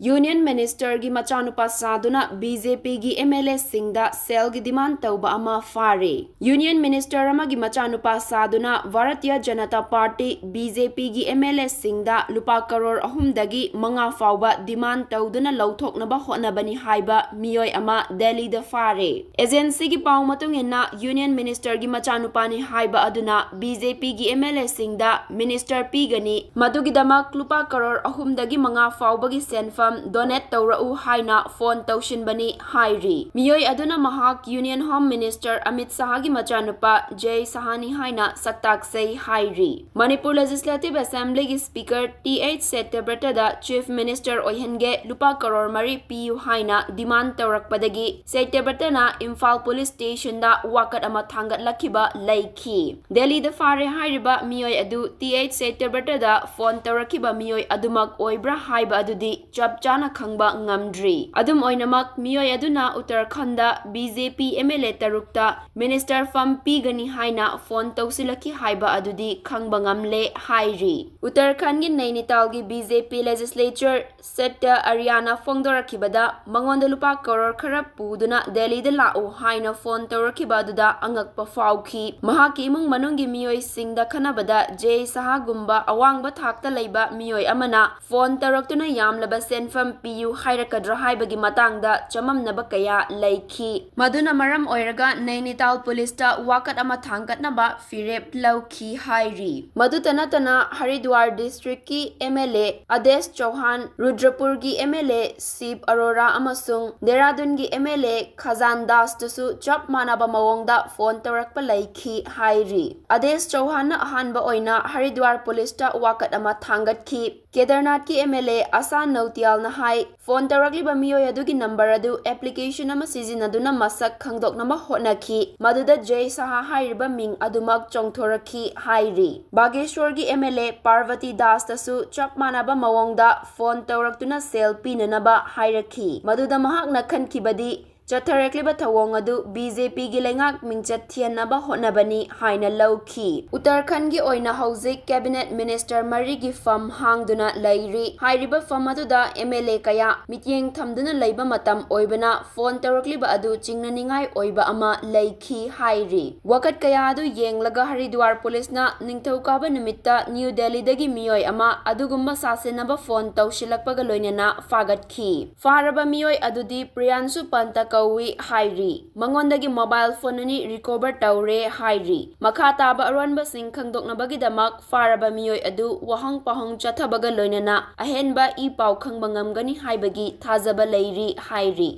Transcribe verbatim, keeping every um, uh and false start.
Union Ministerꯒꯤ ꯃꯆꯥꯅꯨꯄꯥ ꯁꯥꯗꯨꯅ BJPꯒꯤ MLAꯁꯤꯡꯗ ꯁꯦꯜꯒꯤ demand ꯇꯧꯕ ꯑꯃ ꯐꯥꯔꯦ꯫ Union Minister ꯑꯃꯒꯤ ꯃꯆꯥꯅꯨꯄꯥ ꯁꯥꯗꯨꯅ ꯚꯥꯔꯇꯤꯌ ꯖꯅꯇꯥ ꯄꯥꯔꯇꯤ, BJPꯒꯤ MLAꯁꯤꯡꯗ ꯂꯨꯄꯥ ꯀꯔꯣꯔ ꯑꯍꯨꯝꯗꯒꯤ ꯃꯉꯥ ꯐꯥꯎꯕ demand ꯇꯧꯗꯨꯅ ꯂꯧꯊꯣꯛꯅꯕ ꯍꯣꯠꯅꯕꯅꯤ ꯍꯥꯏꯕ ꯃꯤꯑꯣꯏ ꯑꯃ ꯗꯦꯜꯂꯤꯗ ꯐꯥꯔꯦ꯫ Agencyꯒꯤ ꯄꯥꯎ ꯃꯇꯨꯡ ꯏꯟꯅ, Union Ministerꯒꯤ ꯃꯆꯥꯅꯨꯄꯥꯅꯤ ꯍꯥꯏꯕ ꯑꯗꯨꯅ BJPꯒꯤ MLAꯁꯤꯡꯗ minister ꯄꯤꯒꯅꯤ, ꯃꯗꯨꯒꯤꯗꯃꯛ ꯂꯨꯄꯥ ꯀꯔꯣꯔ ꯑꯍꯨꯝꯗꯒꯤ ꯃꯉꯥ ꯐꯥꯎꯕꯒꯤ ꯁꯦꯟꯐꯝ donate ꯇꯧꯔꯛꯎ ꯍꯥꯏꯅ phone ꯇꯧꯁꯤꯟꯕꯅꯤ ꯍꯥꯏꯔꯤ꯫ ꯃꯤꯑꯣꯏ ꯑꯗꯨꯅ ꯃꯍꯥꯛ Union Home Minister ꯑꯃꯤꯠ ꯁꯥꯍꯒꯤ ꯃꯆꯥꯅꯨꯄꯥ ꯖꯦ ꯁꯥꯍꯅꯤ ꯍꯥꯏꯅ ꯁꯛꯇꯥꯛꯆꯩ ꯍꯥꯏꯔꯤ꯫ ꯃꯅꯤꯄꯨꯔ Legislative Assemblyꯒꯤ Speaker ꯇꯤ ꯑꯩꯆ ꯁꯇ꯭ꯌꯕ꯭ꯔꯇꯗ Chief Minister ꯑꯣꯏꯍꯟꯒꯦ, ꯂꯨꯄꯥ ꯀꯔꯣꯔ ꯃꯔꯤ ꯄꯤꯌꯨ ꯍꯥꯏꯅ demand ꯇꯧꯔꯛꯄꯗꯒꯤ ꯁꯇ꯭ꯌꯕ꯭ꯔꯇꯅ ꯏꯝꯐꯥꯜ Police Stationꯗ ꯋꯥꯀꯠ ꯑꯃ ꯊꯥꯡꯒꯠꯂꯛꯈꯤꯕ ꯂꯩꯈꯤ꯫ ꯗꯦꯜꯂꯤꯗ ꯐꯥꯔꯦ ꯍꯥꯏꯔꯤꯕ ꯃꯤꯑꯣꯏ ꯑꯗꯨ ꯇꯤ ꯑꯩꯆ ꯁꯇ꯭ꯌꯕ꯭ꯔꯇꯗ phone ꯇꯧꯔꯛꯈꯤꯕ ꯃꯤꯑꯣꯏ ꯑꯗꯨꯃꯛ ꯑꯣꯏꯕ꯭ꯔꯥ ꯍꯥꯏꯕ ꯑꯗꯨꯗꯤ ꯆꯞ ꯆꯥꯅ ꯈꯪꯕ ꯉꯝꯗ꯭ꯔꯤ꯫ ꯑꯗꯨꯝ ꯑꯣꯏꯅꯃꯛ, ꯃꯤꯑꯣꯏ ꯑꯗꯨꯅ ꯎꯠꯇꯔꯈꯟꯗ BJP MLA ꯇꯔꯨꯛꯇ minister ꯐꯝ ꯄꯤꯒꯅꯤ ꯍꯥꯏꯅ phone ꯇꯧꯁꯤꯜꯂꯛꯈꯤ ꯍꯥꯏꯕ ꯑꯗꯨꯗꯤ ꯈꯪꯕ ꯉꯝꯂꯦ ꯍꯥꯏꯔꯤ꯫ ꯎꯠꯇꯔꯈꯟꯗꯒꯤ ꯅꯩꯅꯤꯇꯥꯜꯒꯤ BJP legislator ꯁꯇ꯭ꯌ ꯑꯔꯤꯌꯥꯅ ꯐꯣꯡꯗꯣꯔꯛꯈꯤꯕꯗ, ꯃꯉꯣꯟꯗ ꯂꯨꯄꯥ ꯀꯔꯣꯔ ꯈꯔ ꯄꯨꯗꯨꯅ ꯗꯦꯜꯂꯤꯗ ꯂꯥꯛꯎ ꯍꯥꯏꯅ phone ꯇꯧꯔꯛꯈꯤꯕ ꯑꯗꯨꯗ ꯑꯉꯛꯄ ꯐꯥꯎꯈꯤ꯫ ꯃꯍꯥꯛꯀꯤ ꯏꯃꯨꯡ ꯃꯅꯨꯡꯒꯤ ꯃꯤꯑꯣꯏꯁꯤꯡꯗ ꯈꯟꯅꯕꯗ, ꯖꯦ ꯁꯥꯍꯒꯨꯝꯕ ꯑꯋꯥꯡꯕ ꯊꯥꯛꯇ ꯂꯩꯕ ꯃꯤꯑꯣꯏ ꯑꯃꯅ phone ꯇꯧꯔꯛꯇꯨꯅ ꯌꯥꯝꯂꯕ ꯁꯦꯟꯐꯝ ꯄꯤꯌꯨ ꯍꯥꯏꯔꯛꯀꯗ꯭ꯔꯥ ꯍꯥꯏꯕꯒꯤ ꯃꯇꯥꯡꯗ ꯆꯃꯝꯅꯕ ꯀꯌꯥ ꯂꯩꯈꯤ꯫ ꯃꯗꯨꯅ ꯃꯔꯝ ꯑꯣꯏꯔꯒ ꯅꯩꯅꯤꯇꯥꯜ Policeꯇ ꯋꯥꯀꯠ ꯑꯃ ꯊꯥꯡꯒꯠꯅꯕ ꯐꯤꯔꯦꯞ ꯂꯧꯈꯤ ꯍꯥꯏꯔꯤ꯫ ꯃꯗꯨꯇ ꯅꯠꯇꯅ, ꯍꯔꯤꯗ꯭ꯋꯥꯔ districtꯀꯤ MLA ꯑꯗꯦꯁ ꯆꯧꯍꯥꯟ, ꯔꯨꯗ꯭ꯔꯄꯨꯔꯒꯤ MLA ꯁꯤꯕ ꯑꯔꯣꯔꯥ ꯑꯃꯁꯨꯡ ꯗꯦꯔꯥꯗꯨꯟꯒꯤ MLA ꯈꯖꯥꯟ ꯗꯥꯁꯇꯁꯨ ꯆꯞ ꯃꯥꯟꯅꯕ ꯃꯑꯣꯡꯗ phone ꯇꯧꯔꯛꯄ ꯂꯩꯈꯤ ꯍꯥꯏꯔꯤ꯫ ꯑꯗꯦꯁ ꯆꯧꯍꯥꯟꯅ ꯑꯍꯥꯟꯕ ꯑꯣꯏꯅ ꯍꯔꯤꯗ꯭ꯋꯥꯔ Policeꯇ ꯋꯥꯀꯠ ꯑꯃ ꯊꯥꯡꯒꯠꯈꯤ꯫ ꯀꯦꯗꯔꯅꯥꯊꯀꯤ MLA ꯑꯁꯥ ꯅꯧꯇꯤꯌꯥꯜꯅ ꯍꯥꯏ, phone ꯇꯧꯔꯛꯂꯤꯕ ꯃꯤꯑꯣꯏ ꯑꯗꯨꯒꯤ number ꯑꯗꯨ application ꯑꯃ ꯁꯤꯖꯤꯟꯅꯗꯨꯅ ꯃꯁꯛ ꯈꯪꯗꯣꯛꯅꯕ ꯍꯣꯠꯅꯈꯤ, ꯃꯗꯨꯗ ꯖꯦ ꯁꯥꯍ ꯍꯥꯏꯔꯤꯕ ꯃꯤꯡ ꯑꯗꯨꯃꯛ ꯆꯣꯡꯊꯣꯔꯛꯈꯤ ꯍꯥꯏꯔꯤ꯫ ꯕꯥꯒꯦꯁꯣꯔꯒꯤ MLA ꯄꯥꯔꯕꯇꯤ ꯗꯥꯁꯇꯁꯨ ꯆꯞ ꯃꯥꯟꯅꯕ ꯃꯑꯣꯡꯗ phone ꯇꯧꯔꯛꯇꯨꯅ ꯁꯦꯜ ꯄꯤꯅꯅꯕ ꯍꯥꯏꯔꯛꯈꯤ, ꯃꯗꯨꯗ ꯃꯍꯥꯛꯅ ꯈꯟꯈꯤꯕꯗꯤ ꯆꯠꯊꯔꯛꯂꯤꯕ ꯊꯧꯑꯣꯡ ꯑꯗꯨ ꯕꯤ ꯖꯦ ꯄꯤꯒꯤ ꯂꯩꯉꯥꯛ ꯃꯤꯡꯆꯠ ꯊꯤꯍꯟꯅꯕ ꯍꯣꯠꯅꯕꯅꯤ ꯍꯥꯏꯅ ꯂꯧꯈꯤ꯫ ꯎꯠꯇꯔꯈꯟꯒꯤ ꯑꯣꯏꯅ ꯍꯧꯖꯤꯛ ꯀꯦꯕꯤꯅꯦꯠ ꯃꯤꯅꯤꯁꯇꯔ ꯃꯔꯤꯒꯤ ꯐꯝ ꯍꯥꯡꯗꯨꯅ ꯂꯩꯔꯤ꯫ ꯍꯥꯏꯔꯤꯕ ꯐꯝ ꯑꯗꯨꯗ ꯑꯦꯝ ꯑꯦꯜ ꯑꯦ ꯀꯌꯥ ꯃꯤꯠꯌꯦꯡ ꯊꯝꯗꯨꯅ ꯂꯩꯕ ꯃꯇꯝ ꯑꯣꯏꯕꯅ ꯐꯣꯟ ꯇꯧꯔꯛꯂꯤꯕ ꯑꯗꯨ ꯆꯤꯡꯅꯅꯤꯡꯉꯥꯏ ꯑꯣꯏꯕ ꯑꯃ ꯂꯩꯈꯤ ꯍꯥꯏꯔꯤ꯫ ꯋꯥꯀꯠ ꯀꯌꯥ ꯑꯗꯨ ꯌꯦꯡꯂꯒ ꯍꯔꯤꯗ꯭ꯋꯥꯔ ꯄꯨꯂꯤꯁꯅ ꯅꯤꯡꯊꯧꯀꯥꯕ ꯅꯨꯃꯤꯠꯇ ꯅ꯭ꯌꯨ ꯗꯦꯜꯂꯤꯗꯒꯤ ꯃꯤꯑꯣꯏ ꯑꯃ ꯑꯗꯨꯒꯨꯝꯕ ꯁꯥꯁꯤꯟꯅꯕ ꯐꯣꯟ ꯇꯧꯁꯤꯜꯂꯛꯄꯒ ꯂꯣꯏꯅꯅ ꯐꯥꯒꯠꯈꯤ꯫ ꯐꯥꯔꯕ ꯃꯤꯑꯣꯏ ꯑꯗꯨꯗꯤ ꯄ꯭ꯔꯤꯌꯥꯟꯁꯨ ꯄꯟꯇ ꯀꯧꯏ ꯍꯥꯏꯔꯤ꯫ ꯃꯉꯣꯟꯗꯒꯤ ꯃꯣꯕꯥꯏꯜ ꯐꯣꯟ ꯑꯅꯤ ꯔꯤꯀꯣꯚꯔ ꯇꯧꯔꯦ ꯍꯥꯏꯔꯤ꯫ ꯃꯈꯥ ꯇꯥꯕ ꯑꯔꯣꯟꯕꯁꯤꯡ ꯈꯪꯗꯣꯛꯅꯕꯒꯤꯗꯃꯛ ꯐꯥꯔꯕ ꯃꯤꯑꯣꯏ ꯑꯗꯨ ꯋꯥꯍꯪ ꯄꯥꯎꯍꯪ ꯆꯠꯊꯕꯒ ꯂꯣꯏꯅꯅ ꯑꯍꯦꯟꯕ ꯏ ꯄꯥꯎ ꯈꯪꯕ ꯉꯝꯒꯅꯤ ꯍꯥꯏꯕꯒꯤ ꯊꯥꯖꯕ ꯂꯩꯔꯤ ꯍꯥꯏꯔꯤ꯫